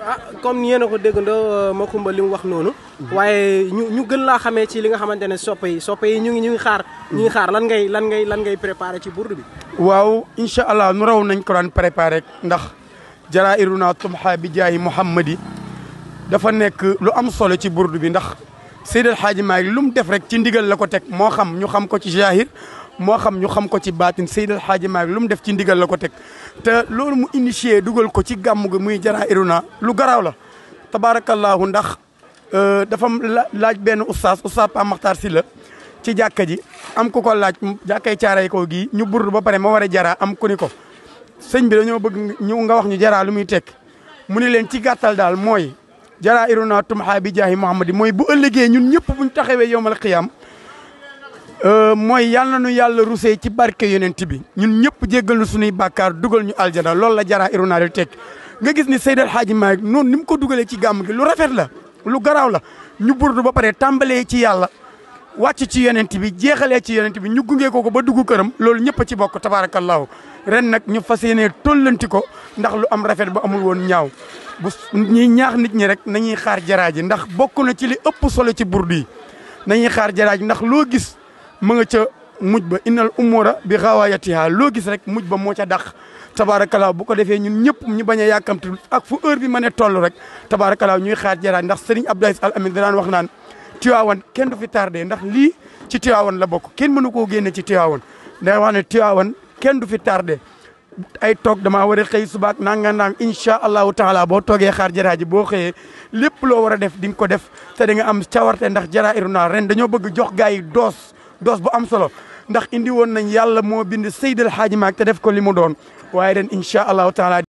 ah comme yéen a ko déggandoo Macoumba li mu wax noonu. waaye ñu gën laa xamee ci li nga xamante ne soppe yi ñu ngi xaar. ñu ngi xaar lan ngay préparé ci burdu bi. waaw incha allah nu raw nañ ko daan préparé ndax jaraa'iruna tumha bi jaahi muhammadi dafa nekk lu am solo ci burdu bi ndax Seydi El Hadji Malick lu mu def rek ci ndigal la ko teg moo xam ñu xam ko ci zahir moo xam ñu xam ko ci baatin Seydi El Hadji Malick lu mu def ci ndigal la ko teg te loolu mu initié dugal ko ci gàmm gi muy jaraa'iruna lu garaaw la tabarakallahu ndax dafa laaj benn oustaz Pa Makhtar Sylla ci jàkka ji am ku ko laaj jàkkay caaray ko gii ñu burdu ba pare ma war a jaraa am ku ni ko sëñ bi dañoo bëgg ñu nga wax ñu jaraa lu muy tekk mu ni leen ci gàttal daal mooy jaraa'iruna tumha bi jaahi muhammadi mooy bu ëllëgee ñun ñëpp buñ taxawee yowmal qiyaam mooy yal na nu yàlla rusee ci barke yonent bi ñun ñëpp jéggal nu suñuy bàkkaar dugal ñu aljana loolu la jaraa'iruna di tekk nga gis ni Seydi El Hadji Malick noonu ni mu ko dugalee ci gàmm gi lu rafet la lu garaaw la ñu burdu ba pare tàmbalee ci yàlla wàcc ci yonent bi jeexalee ci yonent bi ñu gunge ko ba dugg këram loolu ñëpp a ci bokk tabarakallahu ren nag ñu fas yéenee tollanti ko ndax lu am rafet ba amul woon ñaaw bu ñuy ñaax nit ñi rek nañuy xaar jaraa ji ndax bokk na ci li ëpp solo ci burdu yi nañuy xaar jaraa ji ndax loo gis ma nga ca mujj ba innal umura bi xawaayatiha loo gis rek mujj ba moo ca dàq tabarakallahu bu ko defee ñun ñëpp ñu bañ a yàkkamti ak fu heure bi mën a toll rek tabarakallahu ñuy xaar jaraa ndax Serigne Abdou Aziz Al Amine daan wax naan Tiwaawan kenn du fi tardé ndax lii ci Tiwaawan la bokk kenn mënu koo génne ci Tiwaawan day wax ne Tiwaawan kenn du fi tardé ay toog damaa war a xëy subaak nanga incha allahu taala boo toogee xaar jaraa ji boo xëyee lépp loo war a def di nga ko def te da nga am cawarte ndax jaraa'iruna ren dañoo bëgg jox gars yi doos bu am solo ndax indi woon nañ yàlla moo bind Seydi El Hadji Malick te def ko li mu doon waaye ren incha allahu taala